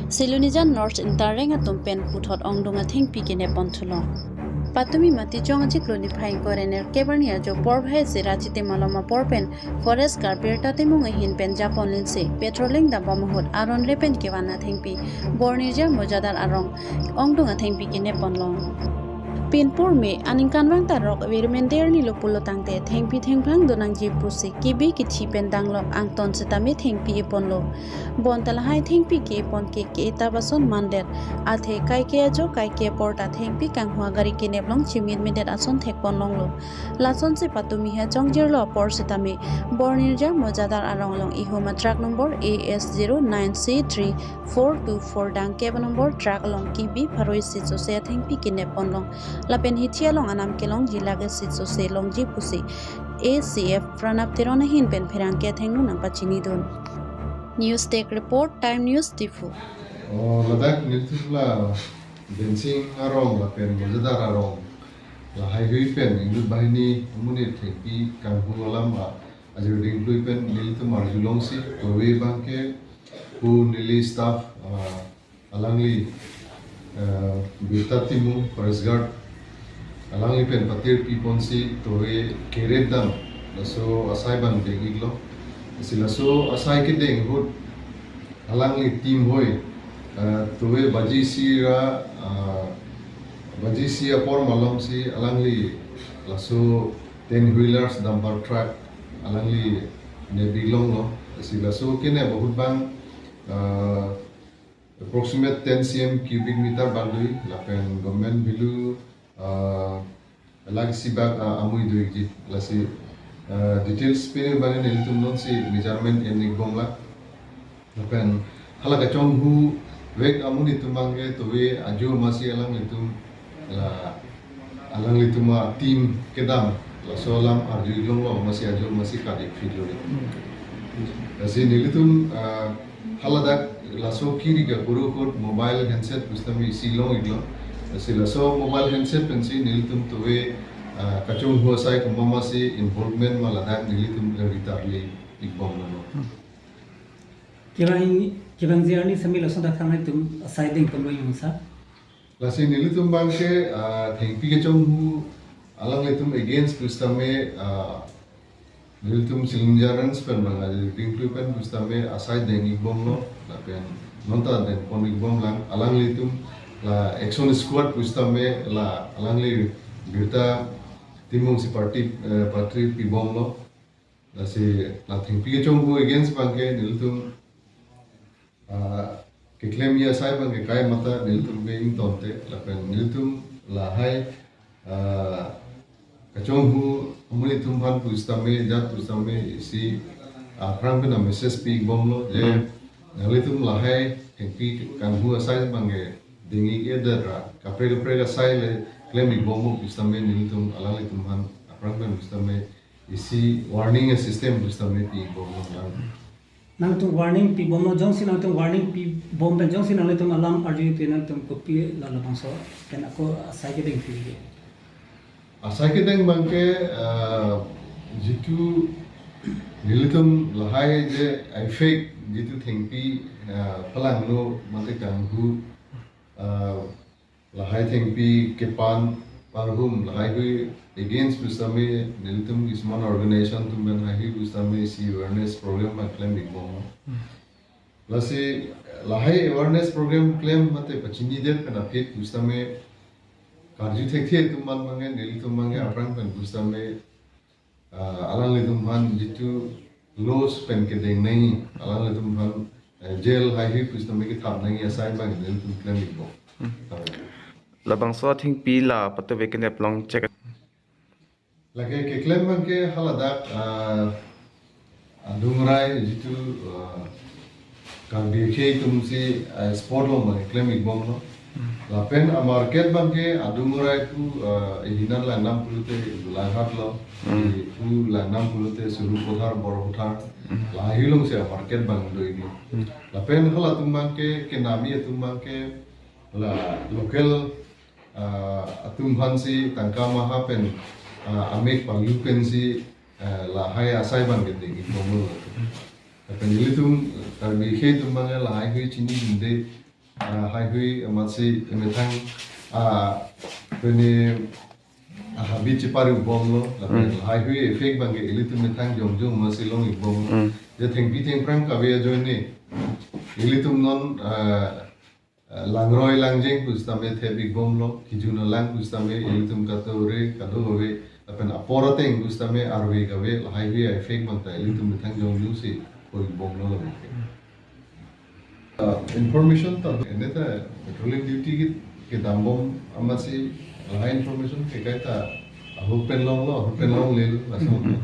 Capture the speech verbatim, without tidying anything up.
Silonijan North Intareng atum pen puthot ongdung athengpi kenep pon thulo. Patumi mati chong achiklo niphai ingkoi ra nerkep arni ajo porphai sera chiti malom apor pen Forest Guard Birta Timung ahin pen japon linsi patrolling dambom ahut aron re pen kevan athengpi Bornirja Mojadar arong ongdung athengpi kenep ponlong. Pinpur me aningkanvang ta rok ave, remender ni lo pulo tangte thengpi thengphang donangji pusi kebi kethi pen danglok angton setame thengpi eponlo. Bonta lahai thengpi ke epon ke ke-etap ason mandet. Athe kaike ajo kaike apor ta thengpi kanghua gari keneplong chimitmedet ason thekponlonglo. Lasonsi patumi ha chongjirlo apor setame Bornirja Mojadar arong along ihum a truck number A S zero nine C three four two four dangkep number truck along kebi pharoi si chose athengpi kenep ponlong. Lapen hithi along anam kelongji lake si chose longji pusi A C F Pranab Teron ahin pen pherangke athengno nangpachinidun. News Desk Report, Time News, Diphu. Oh, ladak nelitum la Bensing arong lapen Mojadar arong lahai hui pen inut banghini amonit thengpi kanghu alam a ajir dingklui pen nelitum arjulongsi, towe abangke pu neli staff, ah, alangli, ah, Birta Timung, Forest Guard, alangli pen patir piponsi towe keret dam laso asai abang deng-iklo. Si laso asai kedeng ahut alangli team hoi, ah, towe baji isi ra, ah, baji isi apor malomsi alangli laso ten wheelers, dumper truck alangli nep-iklonglo. Si laso kenep ahut abang, ah, approximate ten C M cubic meter abang do-ik, lapen government value, ah, lakh isi bak, ah, amui do-ikji. Lasi, ah, details pine abang nelitum nonsi measurement en-ikbomlang. Lapen hala kachonghu vek amonit atum abangke towe ajo masi alanglitum, la alanglitum a team kedam laso alam arju-iklonglo, masi ajo masi kat-ik phitlo. Lasi nelitum, ah, haladak laso kiri kakuru ahut mobile handset pusitame isi long-iklo. Lasi laso mobile handset pensi nelitum towe, ah, kachonghu asai komat masi involvement ma ladak nelitum ritarli-ikbomlo. Kevang, kevangji arni sami lason dak thangnat atum asai dengponlo, yung sa. Lasi nelitum abangke, ah, thengpi kachonghu alanglitum against pusitame, ah, nelitum Silonijan Range pen abang ajir dingklui pen pusitame asai deng-ikbomlo, lapen nonta dengpon-ikbomlang. Alanglitum la action squad pusitame la alangli Birta Timung si party, eh, patir pibomlo. Lasi la thengpi kachonghu against abangke nelitum, ah, keklemji asai abangke kai mata nelitum ke ingtonte, lapen nelitum lahai, ah, kachonghu amonit atum aphan pusitame, jat pusitame isi aphrang pen a message pi-ikbomlo je, Hmm. nanglitum lahai thengpi kanghu asai abangke deng-ik-edet ra kaprek kaprek asai le klem-ikbomlo pusitame nelitum alanglitum aphan aphrang pen pusitame isi warning system pusitame pi-ikbomlo lang. Nangtum warning pibomlo, jongsi nangtum warning pibom pen jongsi nanglitum alam arju pen nangtum kopi la labangso pen ako asai kedeng phi-ikji? Asai kedeng abangke, ah, jitu nelitum lahai je effect jitu thengpi, ah, palangno mate kanghu, ah, lahai thengpi kepan parhum lahai hui against pusitame nelitum kisuman organization atum pen haihui pusitame isi awareness program abang klem-ikbomlo. Hmm. Lasi lahai awareness program klem mate pachinidet pen aphi pusitame karju thekthe atum aphan abangke nelitum abangke aphrang pen pusitame, ah, alanglitum aphan jitu laws pen kedeng nangji, alanglitum aphan, eh, jail haihui pusitame kethap nangji asai abang nelitum klem-ikbom. Hmm. Tahu. Labangso athengpi la patove keneplong chek. Lake keklem abangke haladak, ah, adung rai jitu, ah, Karbi akhei atumsi, ah, spot along abang klem-ikbomlo. Hmm. Lapen amarket abangke adung rai pu, ah, ihinan Langnam pulote Golaghat lo, Hmm. i pu Langnam pulote Sarupathar, Boropathar, Hmm. lahai alongsi amarket abang do-ikji. Hmm. Lapen halatum abangke kenamji atum abangke la local, ah, atum aphansi tangka maha pen, ah, amek palu pensi, ah, lahai asai abangke deng-ikbomlo. Lapen ilitum Karbi akhei atum abang lahaihui chinidunde, ah, haihui amatsi emethang, ah, pene, ah, habit cheparibomlo, lapen Hmm. lahaihui effect abangke ilitum methang jongjong amatsi long-ikbomlo. Hmm. Je thengpi thengphrang kave ajoine, ilitum non, ah, ah, langroi langjeng pusitame thep-ikbomlo, kejun alang pusitame ilitum katore kadokave, lapen apor ateng pusitame arve kave, lahaihui effect abangta ilitum methang jongjoksi po-ikbomlo lapu ke. Ah, information ta, ene ta patrolling duty ke, kedambom amatsi lahai information ke kaita ahok pen longlo, ahok pen longlelo, laso. Hmm.